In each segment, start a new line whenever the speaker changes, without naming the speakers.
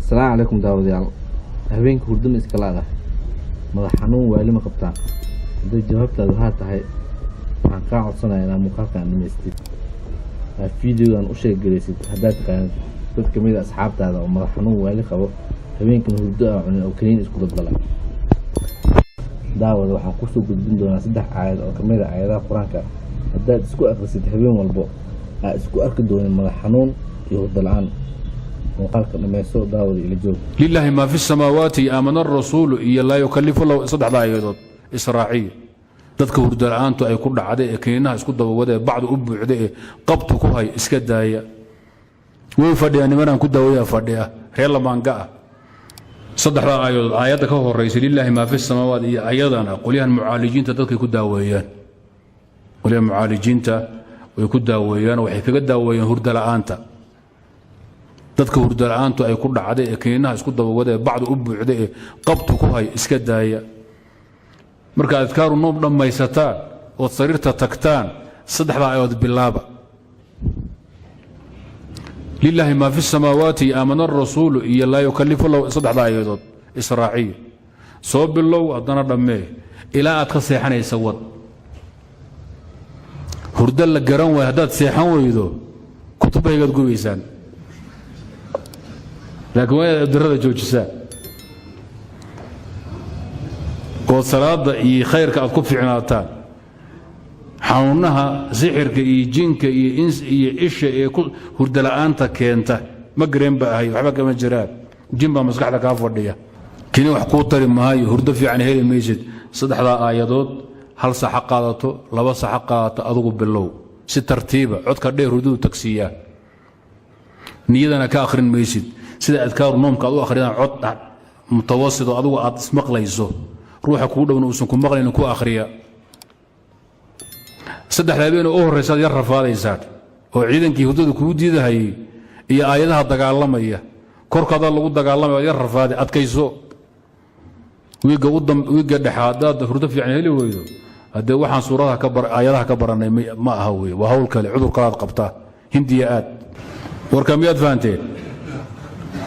Asalaamu calaykum daawadayaal. Habeenka hurdama iska laadahay, madax xanuun waali ma qabtaan? Hadday jawaabtaadu haa tahay, waxaan kaa codsanayaa inaad muuqaalkan dhamaystid, aad videogan u sheegaraysid haddaad taqaanid dad kamid a asxaabtaada oo madax xanuun waali qabo, habeenkan hurdo aan cunin oo kaniin isku daldala. Daawada, waxaan kusoo gudbin doonaa saddex aayad oo kamid a aayadaha Qur-aanka. Haddaad isku akhrisid habeen walbo, aad isku arki doonin madax xanuun iyo hurdo la-aan. Muuqaalka dhamayso daawada, ila joog.
Lilaahi maa fi samaawaati, aamana arasuulu iyo laa yukalifu lahu, saddexda aayadood israaciya. Dadka hurdala-aantu ay ku dhacday ee kiniinaha isku dabawada ee bacdu u buuxda ee qabtu ku hay, iska daaya. Way fadhiyaa nimanaan ku daawayaa fadhiya, reer lamaanga ah. Saddexda aayadood, aayadda ka horaysa lilaahi maa fi samaawaat iyo ayadana, qolyahan mucaalijiinta dadkay ku daaweeyaan, qolyahan mucaalijiinta way ku daaweeyaan. Waxay kaga daaweeyaan hurdala-aanta. Dadka hurdala-aantu ay ku dhacday ee kiniinaha isku dabawada ee bacdu u buuxda ee qabtu ku hay, iska daaya. Marka adkaaru noom dhammaysataan ood sariirta tagtaan, saddexda aayadood bilaaba: lilaahi maa fi samaawaati, aamana arasuulu iyo laa yukalifu lahu. Saddexda aayadood israaciya, soo bilow, haddana dhammee, ilaa aad ka seexanaysa. Wad hurdo la garan waayo. Haddaad seexan weydo, kutubahaygaad gubaysaan, laakiin waa inaad abdirada joojisaan ood salaada iyo khayrka aad ku fiicnaataan. Xanuunaha sixirka iyo jinka iyo ins iyo isha ee ku hurdala'aanta keenta ma gareen ba ahay, waxba kama jiraan. Jin baa maskaxda kaa fadhiya, kini wax kuu tari maayo, hurdo fiican heli maysid. Saddexdaa aayadood hal saxa qaadato, laba saxa qaadato, adugu bilow si tartiiba. Codka dheer hurdadu tagsiiyaa, niyadana ka akhrin maysid. Sida adkaaru noomka aad u akhridaan, cod mutawasit oo adigu aad ismaqlayso, ruuxa kuu dhowna uusan ku maqlaynin, ku akhriya. Saddexda habeen oo u horraysaad yar rafaadaysaan oo ciidankii hurdada kuu diidahayay iyo aayadaha dagaalamaya, korkaadaa lagu dagaalamaya, waad yar rafaaday. Adkayso. Wiigga dhexe haddaad hurdo fiican heli weydo, haddee waxaan suuradaha ka aayadaha ka barannay ma aha wey, waa hawl kale, cudur kalaad qabtaa, Hindiya aad. Warka miyaad fahanteen?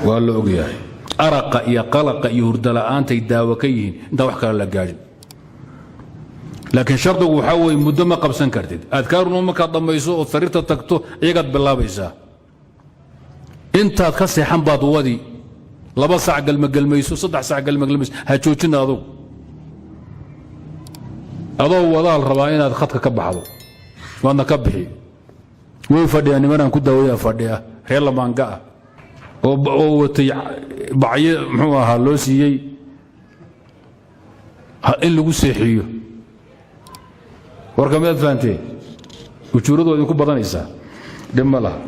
Waa la ogyahay araqa iyo qalaqa iyo hurdala'aantay daawo ka yihiin intaan wax kale la gaadhin. Laakiin shardigu waxaa weeye, muddo ma qabsan kartid. Adkaaruna markaad dhammayso ood sariirta tagto, iyagaad bilaabaysaa. Intaad ka seexan baad wadi. 2 sac galmagelmayso, 3 sac galmagelmayso, ha joojina. Adugu adoo wadaal rabaa inaad khadka ka baxdo, waadna ka bixi. Way fadhiyaa nimanaan ku daawayaa fadhiya, reer lamaanga ah oo watay bacyo, muxuu ahaa, loo siiyey in lagu seexiyo. Warka miyaad fahanteen? Ujuuradu waa idinku badanaysaa, dhib ma laha.